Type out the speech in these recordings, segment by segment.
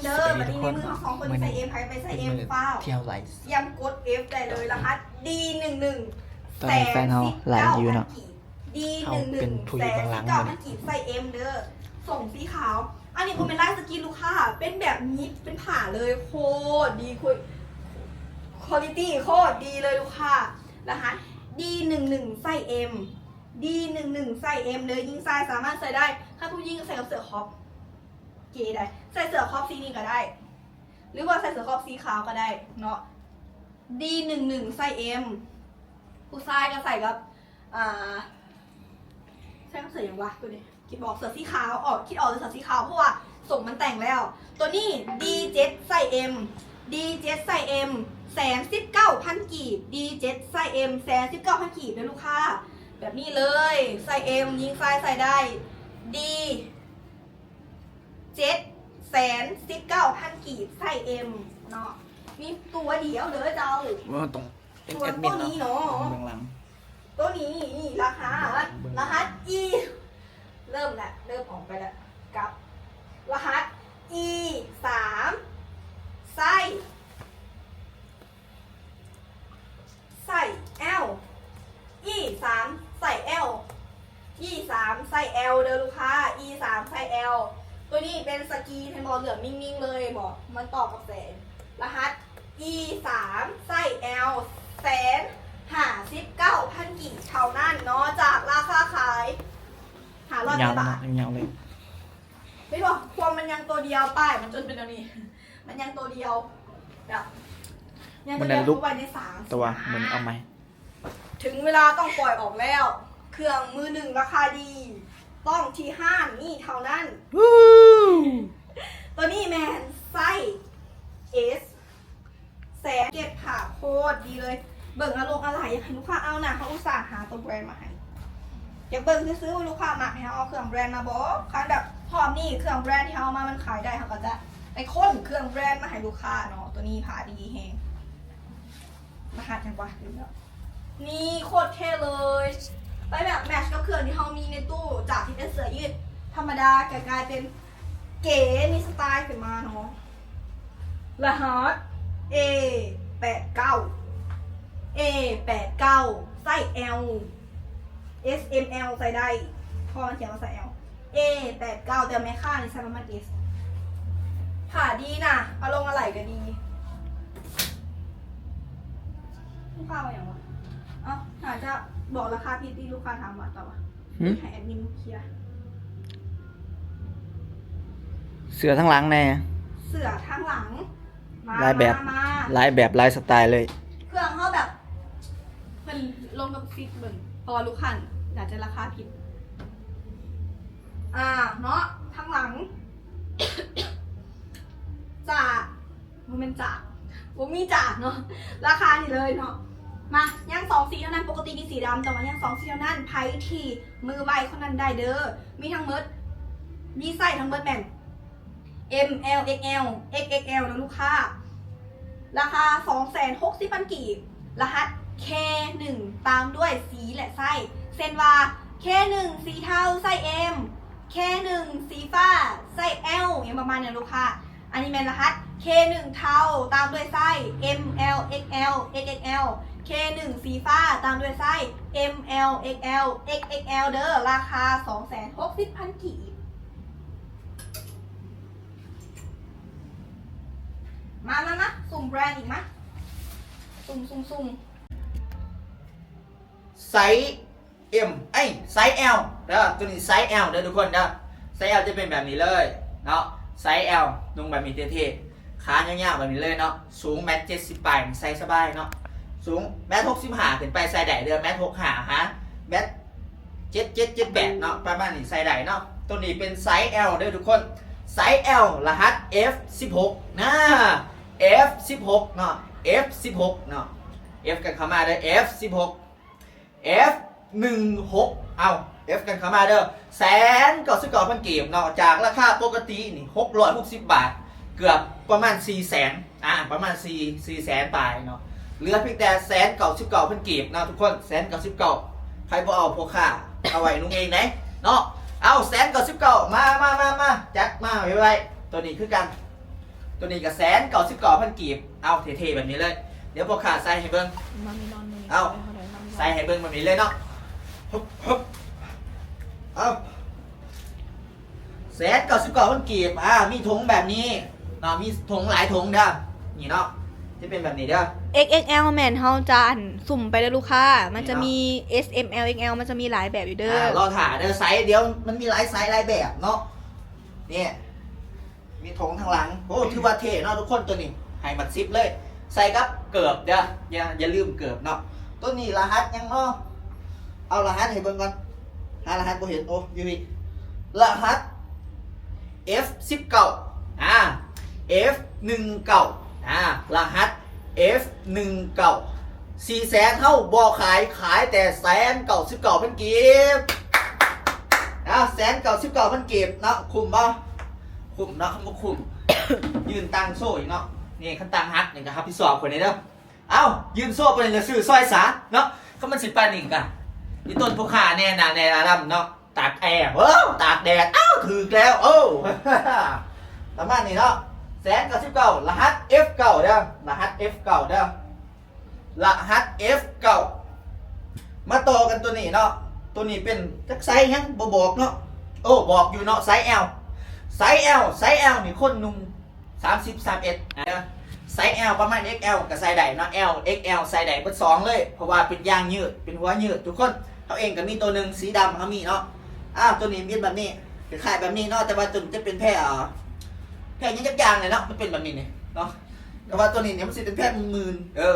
ເດີ ບັດນີ້ໃນມືເຮົາສອງຄົນໃສ່ M ໃຜໄປໃສ່ M ຟ້າວ ທ່ຽວໄລ ກຽມກົດ F ໄດ້ເລີຍ ລະຫັດ D ໜຶ່ງໜຶ່ງ ຕອນນີ້ແຟນເຮົາໄລຢູ່ເນາະ ດີໜຶ່ງໜຶ່ງ ແສນສິບເກົ້າພັນກີບ ໃສ່ M ເດີ ສົ້ງສີຂາວ ອັນນີ້ບໍ່ແມ່ນລາຍສະກຣີນລູກຄ້າ ເປັນແບບໜິບ ເປັນຜ້າເລີຍ ໂຄດດີ ຄຸ quality ໂຄດດີເລີຍລູກຄ້າ ລະຫັດ D ໜຶ່ງໜຶ່ງ ໃສ່ M D ໜຶ່ງໜຶ່ງ ໃສ່ M ເດີ ຍິງຊາຍສາມາດໃສ່ໄດ້ ຄັນຜູ້ຍິງໃສ່ກັບເສື້ອຄອບ ເກໄດ້ ໃສ່ເສື້ອຄອບສີນີ້ກໍໄດ້ ຫຼືວ່າໃສ່ເສື້ອຄອບສີຂາວກໍໄດ້ເນາະ D ໜຶ່ງໜຶ່ງ ໃສ່ M ຜູ້ຊາຍກໍໃສ່ກັບ ອ່າ ໃສ່ກັບເສື້ອຫຍັງວະ ໂຕນີ້ ຄິດບໍ່ອອກ ເສື້ອສີຂາວ ອອກ ຄິດອອກແຕ່ເສື້ອສີຂາວ ເພາະວ່າສົ້ງມັນແຕ່ງແລ້ວ ໂຕນີ້ D ເຈັດ ໃສ່ M D ເຈັດ ໃສ່ M ແສນສິບເກົ້າພັນກີບ D ເຈັດ ໃສ່ M ແສນສິບເກົ້າພັນກີບເດີລູກຄ້າ ແບບນີ້ເລີຍ ໃສ່ M ຍິງຊາຍໃສ່ໄດ້ D ເຈັດ ແສນສິບເກົ້າພັນກີບ ໃສ່ M ເນາະ ມີຕົວດຽວເດີເຈົ້າ ບໍ່ຕ້ອງ ເປັນແອດມິນເນາະ ເບິ່ງຫຼັງ ໂຕນີ້ລະຫັດ ລະຫັດ E ເລີ່ມລະ ເລີ່ມອອກໄປລະ ກັບ ລະຫັດ E ສາມ ໃສ່ ໃສ່ L E ສາມ ໃສ່ L E ສາມ ໃສ່ L ເດີລູກຄ້າ E ສາມ ໃສ່ L ໂຕນີ້ເປັນສະກຣີນ ເຫັນບໍ່ ເຫຼືອມິ່ງໆເລີຍ ເຫັນບໍ່ ມັນຕໍ່ກັບແສງ ລະຫັດ E ສາມ ໃສ່ L ແສນຫ້າສິບເກົ້າພັນກີບເທົ່ານັ້ນເນາະ ຈາກລາຄາຂາຍຫ້າຮ້ອຍບາດ ຍາວເລີຍ ເຫັນບໍ່ ຄວາມມັນຍັງໂຕດຽວ ປ້າຍມັນຈົນເປັນແນວນີ້ ມັນຍັງໂຕດຽວ ແບບ ຍັງໂຕດຽວ ເອົາໄວ້ໃນສາມ ແຕ່ວ່າມື້ນີ້ເອົາໃໝ່ ເຖິງເວລາຕ້ອງປ່ອຍອອກແລ້ວ ເຄື່ອງມືໜຶ່ງລາຄາດີ ຕ້ອງທີ່ຮ້ານນີ້ເທົ່ານັ້ນ ໂຕນີ້ແມ່ນໄຊ S ແສນ ເກັບຜ້າໂຄດດີເລີຍ ເບິ່ງອາລົງອາໄຫຼ ຢາກໃຫ້ລູກຄ້າເອົານະ ເຮົາອຸດສ່າຫາໂຕແບຣນມາໃຫ້ ຢາກເບິ່ງຊື່ໆວ່າລູກຄ້າມັກໃຫ້ເຮົາເອົາເຄື່ອງແບຣນມາບໍ່ ຄັນແບບຮອບນີ້ເຄື່ອງແບຣນທີ່ເຮົາເອົາມາມັນຂາຍໄດ້ ເຮົາກໍຈະໄປຄົ້ນເຄື່ອງແບຣນມາໃຫ້ລູກຄ້າເນາະ ໂຕນີ້ຜ້າດີແຮງ ລະຫັດຫຍັງວະ ລືມແລ້ວ ນີ້ໂຄດເທ່ເລີຍ ໄປແບບແມັດກັບເຄື່ອງທີ່ເຮົາມີໃນຕູ້ ຈາກທີ່ເປັນເສື້ອຍືດທຳມະດາ ກະກາຍເປັນເກ ມີສະໄຕລ໌ຂຶ້ນມາເນາະ ລະຫັດ A ແປດເກົ້າ A ແປດເກົ້າ ໄຊ L S M L ໃສ່ໄດ້ ເພາະມັນຂຽນວ່າໄຊ L A ແປດເກົ້າ ແຕ່ແມ່ຄ້ານີ້ໃສ່ປະມານ S ຜ້າດີນະ ອາລົງອາໄຫຼກໍດີ ລູກຄ້າວ່າຫຍັງວະ ເອົ້າ ໜ້າຈະບອກລາຄາຜິດທີ່ລູກຄ້າຖາມວ່າ ແຕ່ວ່າ ຫືມ ໃຫ້ແອດມິນເຄຍ ເສື້ອທາງຫຼັງແດ່ ເສື້ອທາງຫຼັງ ມາ ຫຼາຍແບບ ມາ ມາ ຫຼາຍແບບຫຼາຍສະໄຕລ໌ເລີຍ ເຄື່ອງເຮົາແບບ ເພິ່ນລົງກັບຊິດເບິ່ງ ເພາະວ່າລູກຄ້າໜ້າຈະລາຄາຜິດ ອ່າ ເນາະ ທາງຫຼັງ ຈາກ ບໍ່ແມ່ນຈາກ ບໍ່ມີຈາກເນາະ ລາຄານີ້ເລີຍເນາະ ມາ ຍັງສອງສີເທົ່ານັ້ນ ປົກກະຕິມີສີດຳ ແຕ່ວ່າຍັງສອງສີເທົ່ານັ້ນ ໃຜທີ່ມືໄວຄົນນັ້ນໄດ້ເດີ ມີທັງໝົດ ມີໄຊທັງໝົດແມ່ນ M L X L X X L ເນາະລູກຄ້າ ລາຄາສອງແສນຫົກສິບພັນກີບ ລະຫັດ K ໜຶ່ງ ຕາມດ້ວຍສີ ແລະ ໄຊ ເຊັ່ນວ່າ K ໜຶ່ງ ສີເທົາ ໄຊ M K ໜຶ່ງ ສີຟ້າ ໄຊ L ຫຍັງປະມານນີ້ລູກຄ້າ ອັນນີ້ແມ່ນລະຫັດ K ໜຶ່ງ ເທົາ ຕາມດ້ວຍໄຊ M L X L X X L K ໜຶ່ງ ສີຟ້າ ຕາມດ້ວຍໄຊ M L X L X X L ເດີ ລາຄາສອງແສນຫົກສິບພັນກີບ ມາ ມາ ມາ ສຸ່ມແບຣນອີກມາ ສຸ່ມ ສຸ່ມ ສຸ່ມ ໄຊ M ເອີຍ ໄຊ L ເດີ ໂຕນີ້ໄຊ L ເດີທຸກຄົນເດີ ໄຊ L ຈະເປັນແບບນີ້ເລີຍເນາະ ໄຊ L ນຸ່ງແບບນີ້ເທ່ໆ ຂາຍາວໆແບບນີ້ເລີຍເນາະ ສູງແມັດເຈັດສິບປາຍ ໃສ່ສະບາຍເນາະ ສູງແມັດຫົກສິບຫ້າຂຶ້ນໄປໃສ່ໄດ້ເດີ ແມັດຫົກສິບຫ້າຫາແມັດ ເຈັດເຈັດເຈັດແປດເນາະ ປະມານນີ້ໃສ່ໄດ້ເນາະ ໂຕນີ້ເປັນໄຊ L ເດີທຸກຄົນ ໄຊ L ລະຫັດ F ສິບຫົກນະ F ສິບຫົກເນາະ F ສິບຫົກເນາະ F ກັນເຂົ້າມາເດີ F ສິບຫົກ F ໜຶ່ງຫົກ ເອົາ F ກັນເຂົ້າມາເດີ ແສນເກົ້າສິບເກົ້າພັນກີບເນາະ ຈາກລາຄາປົກກະຕິນີ້ ຫົກຮ້ອຍຫົກສິບບາດ ເກືອບປະມານສີ່ແສນ ອ່າ ປະມານສີ່ ສີ່ແສນປາຍເນາະ ເຫຼືອພຽງແຕ່ແສນເກົ້າສິບເກົ້າພັນກີບເນາະທຸກຄົນ ແສນເກົ້າສິບເກົ້າ ໃຜບໍ່ເອົາ ພໍ່ຄ້າເອົາໄວ້ນຸ່ງເອງເດ້ເນາະ ເອົາ ແສນເກົ້າສິບເກົ້າ ມາ ມາ ມາ ມາ ຈັດມາໄວໆ ໂຕນີ້ຄືກັນ ຕົວນີ້ກໍແສນເກົ້າສິບເກົ້າພັນກີບ. ເອົາ ເທ່ໆແບບນີ້ເລີຍ. ດຽວພວກຂ້າໃສ່ໃຫ້ເບິ່ງ. ເອົາ ໃສ່ໃຫ້ເບິ່ງແບບນີ້ເລີຍເນາະ. ຮຶບ ຮຶບ ເອົາ ແສນເກົ້າສິບເກົ້າພັນກີບ. ອາ ມີຖົງແບບນີ້ເນາະ, ມີຖົງຫຼາຍຖົງເດີ. ນີ້ເນາະ ຈະເປັນແບບນີ້ເດີ. ເອັກແອລ ແມ່ນເຮົາຈະ ອັນ ສຸ່ມໄປເດີລູກຄ້າ. ມັນຈະມີ ເອັສ ເອັມ ແອລ ເອັກແອລ ມັນຈະມີຫຼາຍແບບຢູ່ເດີ. ອາ ລໍຖ້າເດີ ໄຊດຽວ ມັນມີຫຼາຍໄຊຫຼາຍແບບເນາະ. ນີ້ ມີຖົງທາງຫຼັງ. ໂອ້ ຖືວ່າເທ່ເນາະທຸກຄົນ. ຕົວນີ້ໃຫ້ມັກສິບເລີຍ. ໃສ່ກັບເກີບເດີ. ຢ່າ ຢ່າລືມເກີບເນາະ. ຕົວນີ້ລະຫັດຫຍັງເນາະ? ເອົາລະຫັດໃຫ້ເບິ່ງກ່ອນ. ຫາລະຫັດບໍ່ເຫັນ. ໂອ້ ຢູ່ນີ້. ລະຫັດ ເອັຟສິບເກົ້າ ອາ ເອັຟໜຶ່ງເກົ້າ ອາ ລະຫັດ ເອັຟໜຶ່ງເກົ້າ. ສີ່ແສນເຮົາບໍ່ຂາຍ, ຂາຍແຕ່ແສນເກົ້າສິບເກົ້າພັນກີບ. ອາ ແສນເກົ້າສິບເກົ້າພັນກີບເນາະ. ຄຸ້ມບໍ່? ຄຸ້ມເນາະ. ຄັນບໍ່ຄຸ້ມ ຍື່ນຕັງໂຊອີກເນາະ. ນີ້ ຄັນຕັງຫັກນີ້ກໍຮັບຜິດຊອບຂ້ອຍແດ່ເດີ. ເອົ້າ ຍື່ນໂຊປານນີ້ລະຊື້ຊອຍສາເນາະ. ຄັນມັນຊິປານນີ້ກະ ອີ່ຕົນຜູ້ຄ້າແນ່ນາແນ່ລະລຳເນາະ. ຕາກແອ ເອີ ຕາກແດດ. ເອົ້າ ຖືກແລ້ວ. ໂອ້ ປະມານນີ້ເນາະ. ແສນເກົ້າສິບເກົ້າ ລະຫັດ ເອັຟເກົ້າ ເດີ. ລະຫັດ ເອັຟເກົ້າ ເດີ. ລະຫັດ ເອັຟເກົ້າ. ມາຕໍ່ກັນຕົວນີ້ເນາະ. ຕົວນີ້ເປັນຈັກໄຊຫຍັງບໍ່ບອກເນາະ. ໂອ້ ບອກຢູ່ເນາະ ໄຊແອລ. ໄຊແອລ ໄຊແອລນີ້ຄົນໜຸ່ມ ສາມສິບ ສາມເອັດ ເດີ. ໄຊແອລປະມານເອັກແອລກໍໃສ່ໄດ້ເນາະ. ແອລ ເອັກແອລ ໃສ່ໄດ້ເບິດສອງເລີຍ ເພາະວ່າເປັນຢາງຍືດ ເປັນຫົວຍືດທຸກຄົນ. ເຮົາເອງກໍມີຕົວໜຶ່ງສີດຳ ເຮົາມີເນາະ. ອາ ຕົວນີ້ມີແບບນີ້ ຄ້າຍໆແບບນີ້ເນາະ ແຕ່ວ່າຕົວນີ້ຈະເປັນແພ ເອີ ແພຫຍັງຈັກຢ່າງເລີຍເນາະ. ມັນເປັນແບບນີ້ນີ້ເນາະ. ແຕ່ວ່າຕົວນີ້ນີ້ມັນຊິເປັນແພໝື່ນໆ ເອີ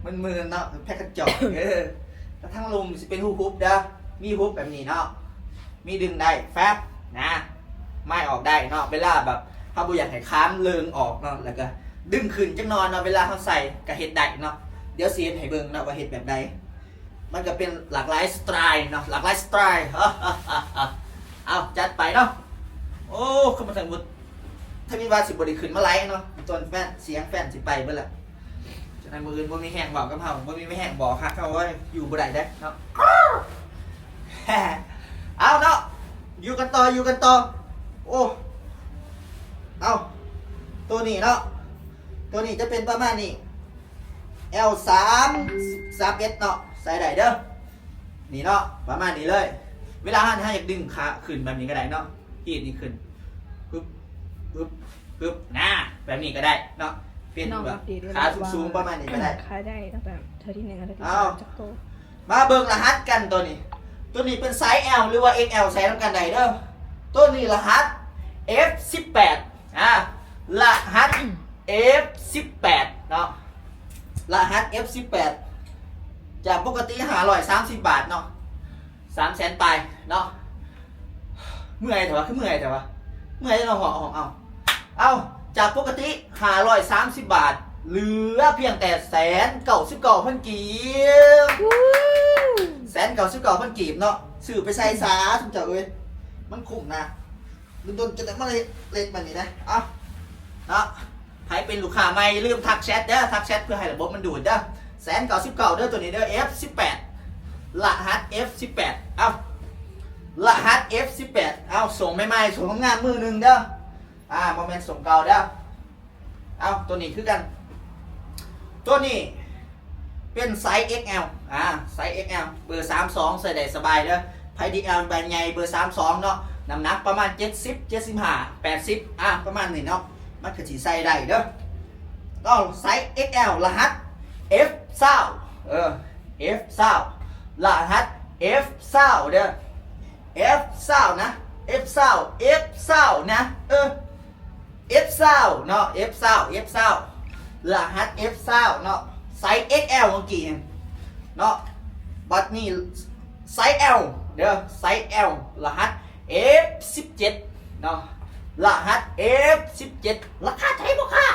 ໝື່ນໆເນາະ ແພກະຈອກ. ເອີ ແລ້ວທາງລຸ່ມຊິເປັນຮູບເດີ ມີຮູບແບບນີ້ເນາະ ມີດຶງໄດ້ ແຟັບນະ ໄມ້ອອກໄດ້ເນາະ. ເວລາແບບເຮົາບໍ່ຢາກໃຫ້ຄານເລີງອອກເນາະ ແລ້ວກໍດຶງຂຶ້ນຈັກໜ່ອຍເນາະ ເວລາເຮົາໃສ່ກໍເຮັດໄດ້ເນາະ. ດຽວຊິເຮັດໃຫ້ເບິ່ງເນາະວ່າເຮັດແບບໃດ. ມັນກໍເປັນຫຼາກຫຼາຍສະໄຕເນາະ ຫຼາກຫຼາຍສະໄຕ. ເອົາ ຈັດໄປເນາະ. ໂອ້ ຄືມາທາງບຸດ ທາງນີ້ວ່າຊິບໍ່ໄດ້ຂຶ້ນມາໄລເນາະ ຕອນແຟນ ສຽງແຟນຊິໄປເບິດລະ. ຈັ່ງໃດມື້ອື່ນບໍ່ມີແຮງເວົ້າກັບເຮົາ ບໍ່ມີແຮງບອກຮັກເຮົາ ໂອ້ຍ ຢູ່ບໍ່ໄດ້ເດ້ເນາະ. ເອົາເນາະ ຢູ່ກັນຕໍ່ ຢູ່ກັນຕໍ່. ໂອ້ ເອົາ ໂຕນີ້ເນາະ ໂຕນີ້ຈະເປັນປະມານນີ້ ແອລສາມ ສາມເອັດເນາະ ໃສ່ໄດ້ເດີ. ນີ້ເນາະ ປະມານນີ້ເລີຍ. ເວລາເຮົາ ເຮົາຢາກດຶງຂາຂຶ້ນແບບນີ້ກໍໄດ້ເນາະ ຮີດນີ້ຂຶ້ນ ປຶບ ປຶບ ປຶບ ນາ ແບບນີ້ກໍໄດ້ເນາະ. ເປັນແບບຂາສູງໆປະມານນີ້ກໍໄດ້ ຂາຍໄດ້ຕັ້ງແຕ່ເທື່ອທີໜຶ່ງ ເທື່ອທີສອງ ຈັກໂຕ. ມາເບິ່ງລະຫັດກັນໂຕນີ້ ໂຕນີ້ເປັນໄຊແອລ ຫຼືວ່າເອັກແອລ ໃສ່ນຳກັນໄດ້ເດີ. ໂຕນີ້ລະຫັດ ເອັຟສິບແປດ ອາ ລະຫັດ ເອັຟສິບແປດ ເນາະ ລະຫັດ ເອັຟສິບແປດ ຈາກປົກກະຕິຫ້າຮ້ອຍສາມສິບບາດເນາະ ສາມແສນປາຍເນາະ. ເມື່ອຍແທ້ວະ ຄືເມື່ອຍແທ້ວະ ເມື່ອຍເນາະ. ເອົາ ເອົາ ຈາກປົກກະຕິຫ້າຮ້ອຍສາມສິບບາດ ເຫຼືອພຽງແຕ່ແສນເກົ້າສິບເກົ້າພັນກີບ. ແສນເກົ້າສິບເກົ້າພັນກີບເນາະ ຊື້ໄປໃສ່ສາ ຊຸມເຈົ້າເອີຍ ມັນຄຸ້ມນະ. ດົນໆຈະໄດ້ມາເຮັດເລັດບາດນີ້ນະ. ເອົາເນາະ ໃຜເປັນລູກຄ້າໃໝ່ ຢ່າລືມທັກແຊັດເດີ ທັກແຊັດເພື່ອໃຫ້ລະບົບມັນດູດເດີ. ແສນເກົ້າສິບເກົ້າເດີ ໂຕນີ້ເດີ ເອັຟສິບແປດ ລະຫັດ ເອັຟສິບແປດ. ເອົາ ລະຫັດ ເອັຟສິບແປດ. ເອົາ ສົ່ງໃໝ່ໆ ສົ່ງງາມໆ ມື້ໜຶ່ງເດີ. ອາ ບໍ່ແມ່ນສົ່ງເກົ່າເດີ. ເອົາ ໂຕນີ້ຄືກັນ ໂຕນີ້ເປັນໄຊເອັກແອລ ອາ ໄຊເອັກແອລ ເບີສາມສອງ ໃສ່ໄດ້ສະບາຍເດີ. ໃຜທີ່ແອວໃບໃຫຍ່ເບີສາມສອງເນາະ ນ້ຳໜັກປະມານເຈັດສິບ ເຈັດສິບຫ້າ ແປດສິບ ອາ ປະມານນີ້ເນາະ ມັນກໍຊິໃສ່ໄດ້ເດີ. ເອົາ ໄຊເອັກແອລ ລະຫັດ ເອັຟຊາວ ເອີ ເອັຟຊາວ ລະຫັດ ເອັຟຊາວ ເດີ ເອັຟຊາວ ນະ ເອັຟຊາວ ເອັຟຊາວ ນະ ເອີ ເອັຟຊາວເນາະ ເອັຟຊາວ ເອັຟຊາວ ລະຫັດ ເອັຟຊາວ ເນາະ ໄຊເອັກແອລ ເມື່ອກີ້ເນາະ. ບັດນີ້ໄຊແອລເດີ ໄຊແອລ ລະຫັດ ເອັຟສິບເຈັດ ເນາະ ລະຫັດ ເອັຟສິບເຈັດ. ລາຄາເທົ່າໃດບໍ່ຄະ?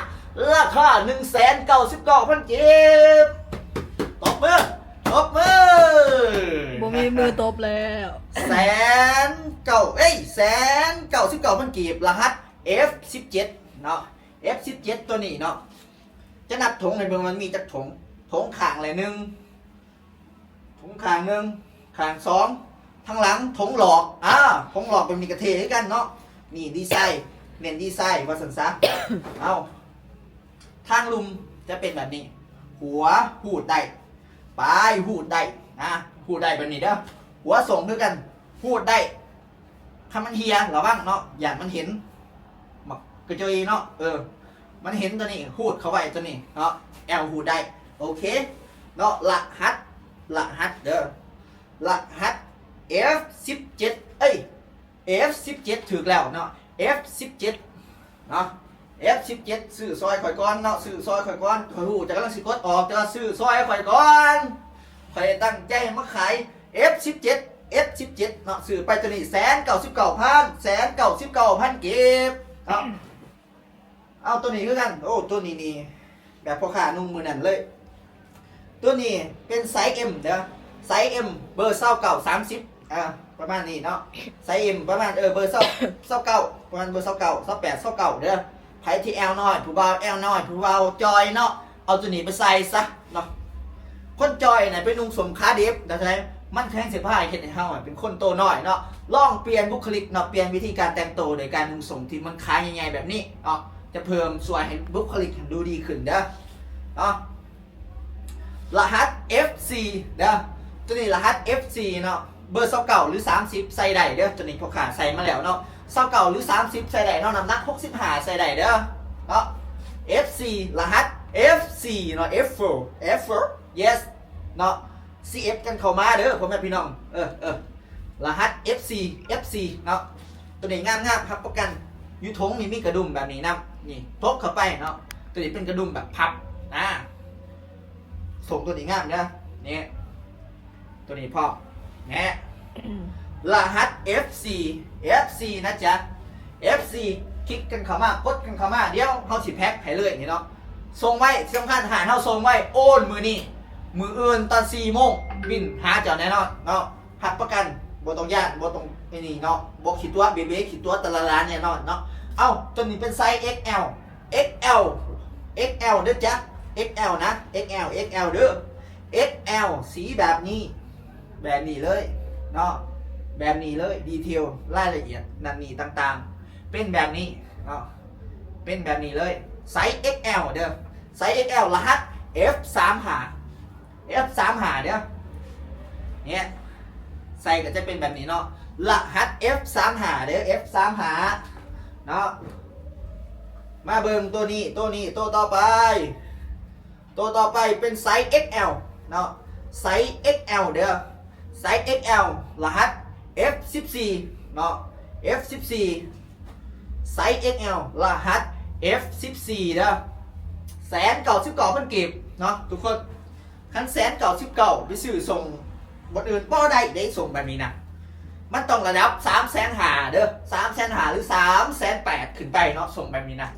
ລາຄາໜຶ່ງແສນເກົ້າສິບເກົ້າພັນກີບ. ຕົບມື ຕົບມື. ບໍ່ມີມືຕົບແລ້ວ. ແສນເກົ້າ ເອີຍ ແສນເກົ້າສິບເກົ້າພັນກີບ ລະຫັດ ເອັຟສິບເຈັດ ເນາະ ເອັຟສິບເຈັດ ຕົວນີ້ເນາະ. ຈະນັບຖົງໃຫ້ເບິ່ງວ່າມີຈັກຖົງ ຖົງຂ້າງລະໜຶ່ງ ຖົງຂ້າງໜຶ່ງ ຂ້າງສອງ ທາງຫຼັງຖົງຫຼອກ. ອາ ຖົງຫຼອກແບບນີ້ກໍເທ່ຄືກັນເນາະ. ນີ້ດີໄຊ ເນັ້ນດີໄຊວ່າຊັ້ນຊະ. ເອົາ ທາງລຸ່ມຈະເປັນແບບນີ້ ຫົວຮູດໄດ້ ປາຍຮູດໄດ້ນະ ຮູດໄດ້ແບບນີ້ເດີ. ຫົວສົ່ງຄືກັນ ຮູດໄດ້ ຄັນມັນເຫ່ຍ ລະວັງເນາະ ຢ້ານມັນເຫັນ ບັກກະຈຸຍເນາະ ເອີ ມັນເຫັນໂຕນີ້ ຮູດເຂົ້າໄວ້ໂຕນີ້ເນາະ ແອວຮູດໄດ້ ໂອເຄເນາະ. ລະຫັດ ລະຫັດເດີ ລະຫັດ ເອັຟສິບເຈັດ ເອີຍ ເອັຟສິບເຈັດ ຖືກແລ້ວເນາະ ເອັຟສິບເຈັດ ເນາະ ເອັຟສິບເຈັດ ຊື້ຊ່ອຍຂ້ອຍກ່ອນເນາະ ຊື້ຊ່ອຍຂ້ອຍກ່ອນ ຂ້ອຍຮູ້ເຈົ້າກຳລັງຊິກົດອອກ ແຕ່ວ່າຊື້ຊ່ອຍຂ້ອຍກ່ອນ ຂ້ອຍຕັ້ງໃຈມາຂາຍ ເອັຟສິບເຈັດ ເອັຟສິບເຈັດ ເນາະ ຊື້ໄປໂຕນີ້ ແສນເກົ້າສິບເກົ້າພັນ ແສນເກົ້າສິບເກົ້າພັນກີບເນາະ. ເອົາ ໂຕນີ້ຄືກັນ ໂອ້ ໂຕນີ້ນີ້ ແບບພໍ່ຄ້ານຸ່ງມື້ນັ້ນເລີຍ ໂຕນີ້ເປັນໄຊເອັມເດີ ໄຊເອັມ ເບີຊາວເກົ້າ ສາມສິບ ອ່າ ປະມານນີ້ເນາະ ໄຊເອັມປະມານ ເອີ ເບີຊາວ ຊາວເກົ້າ ປະມານເບີຊາວເກົ້າ ຊາວແປດ ຊາວເກົ້າເດີ. ໃຜທີ່ແອວນ້ອຍ ຜູ້ບ່າວແອວນ້ອຍ ຜູ້ບ່າວຈ່ອຍເນາະ ເອົາໂຕນີ້ໄປໃສ່ຊະເນາະ. ຄົນຈ່ອຍນະໄປນຸ່ງສົ້ມຂາດິບນະ ມັນແທງຊິພາເຮັດໃຫ້ເຮົາເປັນຄົນໂຕນ້ອຍເນາະ. ລອງປ່ຽນບຸກຄະລິກເນາະ ປ່ຽນວິທີການແຕ່ງໂຕໂດຍການນຸ່ງສົ້ມທີ່ມັນຂາໃຫຍ່ໆແບບນີ້ເນາະ ຈະເພີ່ມຊ່ວຍໃຫ້ບຸກຄະລິກຫັ້ນດູດີຂຶ້ນເດີເນາະ. ລະຫັດ ເອັຟສີ່ ເດີ ໂຕນີ້ລະຫັດ ເອັຟສີ່ ເນາະ ເບີຊາວເກົ້າ ຫຼື ສາມສິບ ໃສ່ໄດ້ເດີ ໂຕນີ້ພໍ່ຄ້າໃສ່ມາແລ້ວເນາະ ຊາວເກົ້າ ຫຼື ສາມສິບ ໃສ່ໄດ້ເນາະ ນ້ຳໜັກ ຫົກສິບຫ້າ ໃສ່ໄດ້ເດີເນາະ. ເອັຟສີ່ ລະຫັດ ເອັຟສີ່ ເນາະ ເອັຟໂຟ ເອັຟໂຟ ເຢສ ເນາະ ຊີເອັຟກັນເຂົ້າມາເດີພໍ່ແມ່ພີ່ນ້ອງ ເອີ ເອີ ລະຫັດ ເອັຟສີ່ ເອັຟສີ່ ເນາະ. ໂຕນີ້ງາມໆ ຮັບປະກັນ ຢູ່ຖົງນີ້ມີກະດຸມແບບນີ້ນຳ ນີ້ ຕົກເຂົ້າໄປເນາະ ໂຕນີ້ເປັນກະດຸມແບບພັບ ອ່າ ຖົງໂຕນີ້ງາມເດີ ນີ້ ໂຕນີ້ພ້ອມ ແນະ ລະຫັດ ເອັຟສີ່ ເອັຟສີ່ ນະຈ໊ະ ເອັຟສີ່ ຄລິກກັນເຂົ້າມາ ກົດກັນເຂົ້າມາ ດຽວເຮົາຊິແພັກໃຫ້ເລີຍນີ້ເນາະ ສົ່ງໄວ ທີ່ສຳຄັນຮ້ານເຮົາສົ່ງໄວ ໂອນມື້ນີ້ ມື້ອື່ນຕອນສີ່ໂມງບິນຫາເຈົ້າແນ່ນອນເນາະ ຮັບປະກັນ ບໍ່ຕ້ອງຢ້ານ ບໍ່ຕ້ອງໄອ້ນີ້ເນາະ ບໍ່ຂີ້ຕົວະເບເບ ຂີ້ຕົວະຕະລະລາແນ່ນອນເນາະ. ເອົ້າ ໂຕນີ້ເປັນໄຊ ເອັກແອວ ເອັກແອວ ເອັກແອວ ເດີຈ້ະ ເອັກແອວ ນະ ເອັກແອວ ເອັກແອວ ເດີ ເອັກແອວ ສີແບບນີ້ ແບບນີ້ເລີຍເນາະ ແບບນີ້ເລີຍ ດີເທວ ລາຍລະອຽດ ນັ້ນນີ້ຕ່າງໆ ເປັນແບບນີ້ເນາະ ເປັນແບບນີ້ເລີຍ ໄຊ ເອັກແອວ ເດີ ໄຊ ເອັກແອວ ລະຫັດ ເອັຟສາມຫ້າ ເອັຟສາມຫ້າ ເດີ ເນຍ ໃສ່ກໍຈະເປັນແບບນີ້ເນາະ ລະຫັດ ເອັຟສາມຫ້າ ເດີ ເອັຟສາມຫ້າ ເນາະ. ມາເບິ່ງໂຕນີ້ ໂຕນີ້ ໂຕຕໍ່ໄປ ໂຕຕໍ່ໄປເປັນໄຊ ເອັກແອວ ເນາະ ໄຊ ເອັກແອວ ເດີ ໄຊ ເອັກແອວ ລະຫັດ ເອັຟສິບສີ່ ເນາະ ເອັຟສິບສີ່ ໄຊ ເອັກແອວ ລະຫັດ ເອັຟສິບສີ່ ເດີ ແສນເກົ້າສິບເກົ້າພັນກີບເນາະທຸກຄົນ. ຄັນແສນເກົ້າສິບເກົ້າ ໄປຊື້ສົ່ງບ່ອນອື່ນບໍ່ໄດ້ເດ້ ສົ່ງແບບນີ້ນະ ມັນຕ້ອງລະດັບສາມແສນຫ້າເດີ ສາມແສນຫ້າ ຫຼື ສາມແສນແປດ ຂຶ້ນໄປເນາະ ສົ່ງແບບນີ້ນະ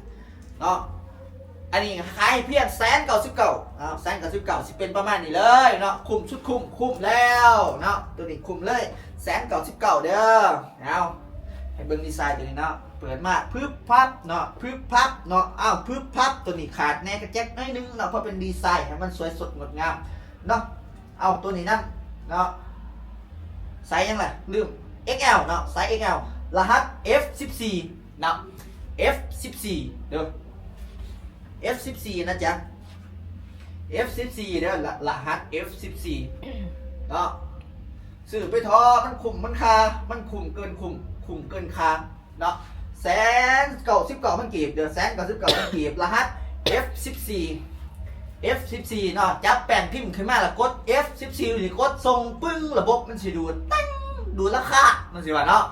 ເນາະ. ອັນນີ້ຂາຍພຽງແສນເກົ້າສິບເກົ້າ ເອົາ ແສນເກົ້າສິບເກົ້າ ຊິເປັນປະມານນີ້ເລີຍເນາະ ຄຸ້ມສຸດຄຸ້ມ ຄຸ້ມແລ້ວເນາະ ໂຕນີ້ຄຸ້ມເລີຍ ແສນເກົ້າສິບເກົ້າ ເດີ. ເອົາ ໃຫ້ເບິ່ງດີໄຊໂຕນີ້ເນາະ ເປີດມາ ພຶບພັບເນາະ ພຶບພັບເນາະ ອ້າວ ພຶບພັບ ໂຕນີ້ຂາດແດ່ກະແຈກໜ້ອຍໜຶ່ງເນາະ ເພາະເປັນດີໄຊໃຫ້ມັນສວຍສົດງົດງາມເນາະ. ເອົາ ໂຕນີ້ນຳເນາະ ໄຊຫຍັງລະ ລືມ ເອັກແອວ ເນາະ ໄຊ ເອັກແອວ ລະຫັດ ເອັຟສິບສີ່ ເນາະ ເອັຟສິບສີ່ ເດີ ເອັຟສິບສີ່ ນະຈ໊ະ ເອັຟສິບສີ່ ເດີ ລະ ລະຫັດ ເອັຟສິບສີ່ ເນາະ. ຊື້ໄປເທາະ ມັນຄຸ້ມມັນຄ່າ ມັນຄຸ້ມເກີນຄຸ້ມ ຄຸ້ມເກີນຄ່າເນາະ ແສນເກົ້າສິບເກົ້າພັນກີບ ເດີ ແສນເກົ້າສິບເກົ້າພັນກີບ ລະຫັດ ເອັຟສິບສີ່ ເອັຟສິບສີ່ ເນາະ. ຈັບແປ້ນພິມຂຶ້ນມາ ລະກົດ ເອັຟສິບສີ່ ນີ້ ກົດສົ່ງ ປຶ້ງ ລະບົບມັນຊິດູດ ແຕ່ງ ດູດລາຄາ ມັນຊິວ່າເນາະ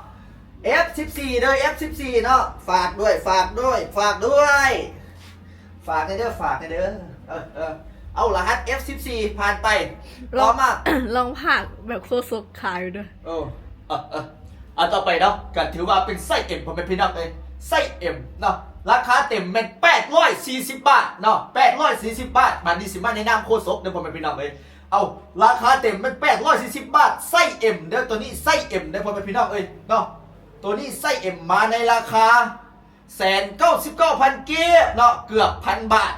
ເອັຟສິບສີ່ ເດີ ເອັຟສິບສີ່ ເນາະ. ຝາກດ້ວຍ ຝາກດ້ວຍ ຝາກດ້ວຍ ຝາກແດ່ເດີ ຝາກແດ່ເດີ ເອີ ເອີ ເອົາ ລະຫັດ ເອັຟສິບສີ່ ຜ່ານໄປ ລອງ ຕໍ່ມາ ລອງພາກແບບໂຄສົກຂາຍເດີ ເອີ ເອີ ເອີ ອັນຕໍ່ໄປເນາະ ກໍຖືວ່າເປັນໄຊ ເອັມ ພໍ່ແມ່ພີ່ນ້ອງເອີຍ ໄຊ ເອັມ ເນາະ ລາຄາເຕັມແມ່ນ ແປດຮ້ອຍສີ່ສິບ ບາດເນາະ ແປດຮ້ອຍສີ່ສິບ ບາດ. ບາດນີ້ຊິມາແນະນຳໂຄສົກເດີ ພໍ່ແມ່ພີ່ນ້ອງເອີຍ ເອົາ ລາຄາເຕັມແມ່ນ ແປດຮ້ອຍສີ່ສິບ ບາດ ໄຊ ເອັມ ເດີ ໂຕນີ້ໄຊ ເອັມ ເດີ ພໍ່ແມ່ພີ່ນ້ອງເອີຍເນາະ ໂຕນີ້ໄຊ ເອັມ ມາໃນລາຄາ ແສນເກົ້າສິບເກົ້າພັນກີບເນາະ ເກືອບພັນບາດ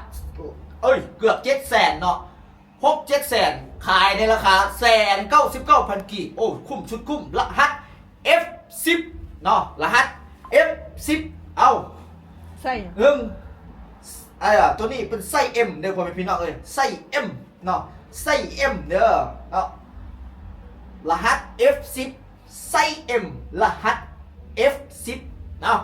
ເອີຍ ເກືອບເຈັດແສນເນາະ ຫົກເຈັດແສນ ຂາຍໃນລາຄາແສນເກົ້າສິບເກົ້າພັນກີບ. ໂອ້ ຄຸ້ມສຸດຄຸ້ມ ລະຫັດ ເອັຟສິບ ເນາະ ລະຫັດ ເອັຟສິບ ເອົາ ໃສ່ ໜຶ່ງ ເອີ ໂຕນີ້ເປັນໄຊ M ເດີພໍ່ແມ່ພີ່ນ້ອງເອີຍ ໄຊ M ເນາະ ໄຊ M ເດີເນາະ ລະຫັດ F ສິບ ໄຊ M ລະຫັດ F ສິບເນາະ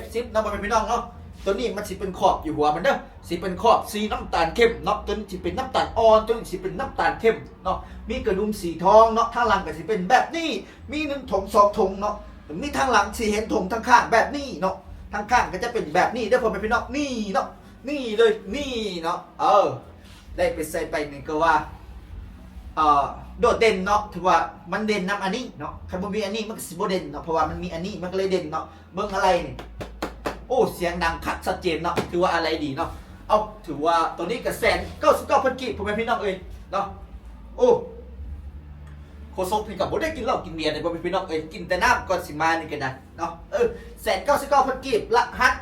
F ສິບເນາະ ພໍ່ແມ່ພີ່ນ້ອງເນາະ ໂຕນີ້ມັນຊິເປັນຂອບຢູ່ຫົວມັນເດີ ຊິເປັນຂອບສີນ້ຳຕານເຂັ້ມເນາະ ໂຕນີ້ຊິເປັນນ້ຳຕານອ່ອນ ໂຕນີ້ຊິເປັນນ້ຳຕານເຂັ້ມເນາະ ມີກະດຸມສີທອງເນາະ ທາງຫຼັງກໍຊິເປັນແບບນີ້ ມີໜຶ່ງຖົງສອງຖົງເນາະ ມີທາງຫຼັງຊິເຫັນຖົງທາງຂ້າງແບບນີ້ເນາະ ທາງຂ້າງກໍຈະເປັນແບບນີ້ເດີພໍ່ແມ່ພີ່ນ້ອງ ນີ້ເນາະ ນີ້ເລີຍ ນີ້ເນາະ ເອີ ໄດ້ໄປໃສ່ໄປນີ້ກໍວ່າ ເອີ ໂດດເດັ່ນເນາະ ຖືວ່າມັນເດັ່ນນຳອັນນີ້ເນາະ ຄັນບໍ່ມີອັນນີ້ມັນກໍຊິບໍ່ເດັ່ນເນາະ ເພາະວ່າມັນມີອັນນີ້ມັນກໍເລີຍເດັ່ນເນາະ ເບິ່ງອາໄຫຼ່ນີ້ ໂອ້ ສຽງດັງຄັກຊັດເຈນເນາະ ຖືວ່າອາໄຫຼ່ດີເນາະ ເອົ້າ ຖືວ່າໂຕນີ້ກໍແສນເກົ້າສິບເກົ້າພັນກີບ ພໍ່ແມ່ພີ່ນ້ອງເອີຍເນາະ ໂອ້ ໂຄສົກເພິ່ນກໍບໍ່ໄດ້ກິນເຫຼົ້າກິນເບຍເດ້ ພໍ່ແມ່ພີ່ນ້ອງເອີຍ ກິນແຕ່ນ້ຳກ່ອນຊິມານີ້ກໍໄດ້ເນາະ ເອີ ແສນເກົ້າສິບເກົ້າພັນກີບ ລະຫັດ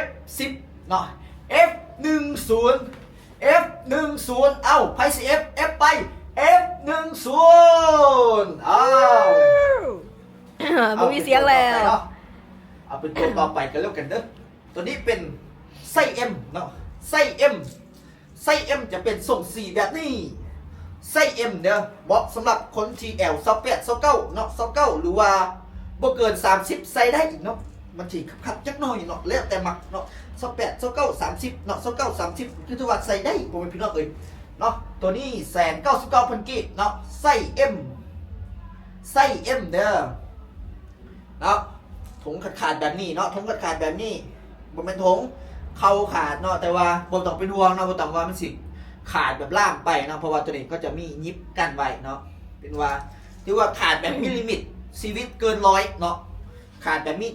F ສິບເນາະ F ໜຶ່ງສູນ F ໜຶ່ງສູນ ເອົ້າ ໃຜຊິ F F ໄປ F ໜຶ່ງສູນ ເອົ້າ ບໍ່ມີສຽງແລ້ວ ເອົາເປັນໂຕຕໍ່ໄປເນາະ ເອົາເປັນໂຕຕໍ່ໄປກັນແລ້ວກັນເດີ ໂຕນີ້ເປັນໄຊ M ເນາະ ໄຊ M ໄຊ M ຈະເປັນຊົງສີແບບນີ້ ໄຊ M ເດີ ເໝາະສຳລັບຄົນທີ່ແອວຊາວແປດ ຊາວເກົ້າເນາະ ຊາວເກົ້າ ຫຼືວ່າບໍ່ເກີນສາມສິບໃສ່ໄດ້ເນາະ ມັນຊິຄັບໆຈັກໜ້ອຍເນາະ ແລ້ວແຕ່ມັກເນາະ ຊາວແປດ ຊາວເກົ້າ ສາມສິບເນາະ ຊາວເກົ້າ ສາມສິບ ຄືຖືວ່າໃສ່ໄດ້ ພໍ່ແມ່ພີ່ນ້ອງເອີຍເນາະ ໂຕນີ້ແສນເກົ້າສິບເກົ້າພັນກີບເນາະ ໄຊ M ໄຊ M ເດີ ເນາະ ຖົງຂາດໆແບບນີ້ເນາະ ຖົງຂາດໆແບບນີ້ ບໍ່ແມ່ນຖົງເຂົ້າຂາດເນາະ ແຕ່ວ່າບໍ່ຕ້ອງເປັນຫ່ວງເນາະ ບໍ່ຕ້ອງວ່າມັນຊິຂາດແບບລາມໄປເນາະ ເພາະວ່າໂຕນີ້ກໍຈະມີຫຍິບກັ້ນໄວ້ເນາະ ເປັນວ່າ ຖືວ່າຂາດແບບມີລິມິດ ຊີວິດເກີນຮ້ອຍເນາະ ຂາດແບບມີ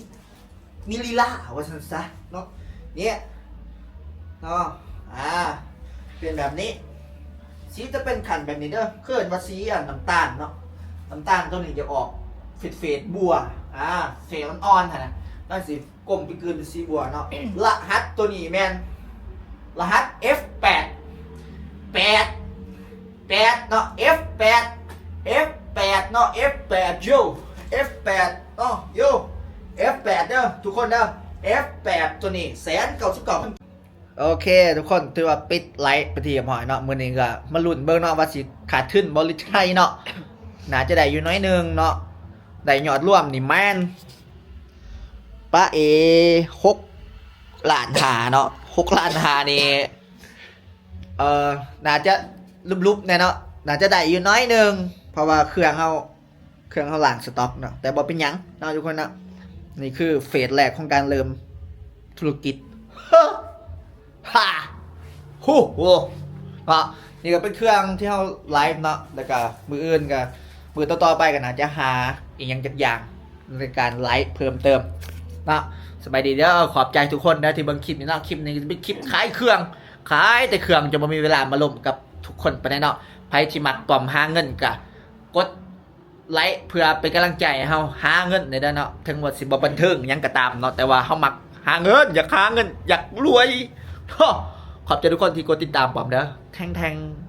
ມີລີລາວ່າຊັ້ນຊະເນາະ ເນຍ ເນາະ ອ່າ ເປັນແບບນີ້ ສີຈະເປັນຂັ້ນແບບນີ້ເດີ ເອີ້ນວ່າສີອັນນ້ຳຕານເນາະ ນ້ຳຕານໂຕນີ້ຈະອອກເຟດໆບົວ ອ່າ ເຟດອ່ອນໆຫັ້ນນະ ມັນຊິກົມໄປກືນເປັນສີບົວເນາະ ລະຫັດໂຕນີ້ແມ່ນ ລະຫັດ F ແປດ ແປດ ແປດເນາະ F ແປດ F ແປດເນາະ F ແປດ ໂຢ F ແປດເນາະ ໂຢ F ແປດເດີທຸກຄົນເດີ F ແປດ ໂຕນີ້ແສນເກົ້າສິບເກົ້າພັນ ໂອເຄທຸກຄົນ ຖືວ່າປິດໄລຟ໌ເປັນທີ່ຮຽບຮ້ອຍເນາະ ມື້ນີ້ກໍມາລຸ້ນເບິ່ງເນາະວ່າຊິຂາດທຶນບໍ່ ຫຼືໄດ້ເນາະ ໜ້າຈະໄດ້ຢູ່ໜ້ອຍໜຶ່ງເນາະ ໄດ້ຍອດລວມນີ້ແມ່ນ ປະເອ ຫົກລ້ານຫ້າເນາະ ຫົກລ້ານຫ້ານີ້ ເອີ ໜ້າຈະຫຼຸບໆແດ່ເນາະ ໜ້າຈະໄດ້ຢູ່ໜ້ອຍໜຶ່ງ ເພາະວ່າເຄື່ອງເຮົາ ເຄື່ອງເຮົາລ້າງສະຕັອກເນາະ ແຕ່ບໍ່ເປັນຫຍັງເນາະທຸກຄົນເນາະ ນີ້ຄືເຟສແລກຂອງການເລີ່ມທຸລະກິດ ຮາ ໂຫ ໂຫ ເນາະ ນີ້ກໍເປັນເຄື່ອງທີ່ເຮົາໄລຟ໌ເນາະ ແລ້ວກໍມື້ອື່ນກໍ ມື້ຕໍ່ໆໄປກໍໜ້າຈະຫາອີ່ຫຍັງຈັກຢ່າງ ໃນການໄລຟ໌ເພີ່ມເຕີມເນາະ ສະບາຍດີເດີ ຂອບໃຈທຸກຄົນເດີທີ່ເບິ່ງຄລິບນີ້ເນາະ ຄລິບນີ້ຈະເປັນຄລິບຂາຍເຄື່ອງ ຂາຍແຕ່ເຄື່ອງ ຈະບໍ່ມີເວລາມາລົມກັບທຸກຄົນປານໃດເນາະ ໃຜທີ່ມັກກອມຫາເງິນກໍກົດໄລຟ໌ເພື່ອເປັນກຳລັງໃຈໃຫ້ເຮົາຫາເງິນແດ່ເດີເນາະ ເຖິງວ່າຊິບໍ່ບັນເທີງຫຍັງກໍຕາມເນາະ ແຕ່ວ່າເຮົາມັກຫາເງິນ ຢາກຫາເງິນ ຢາກລວຍ ໂທ້ ຂອບໃຈທຸກຄົນທີ່ກົດຕິດຕາມປອມເດີ ແທງໆ.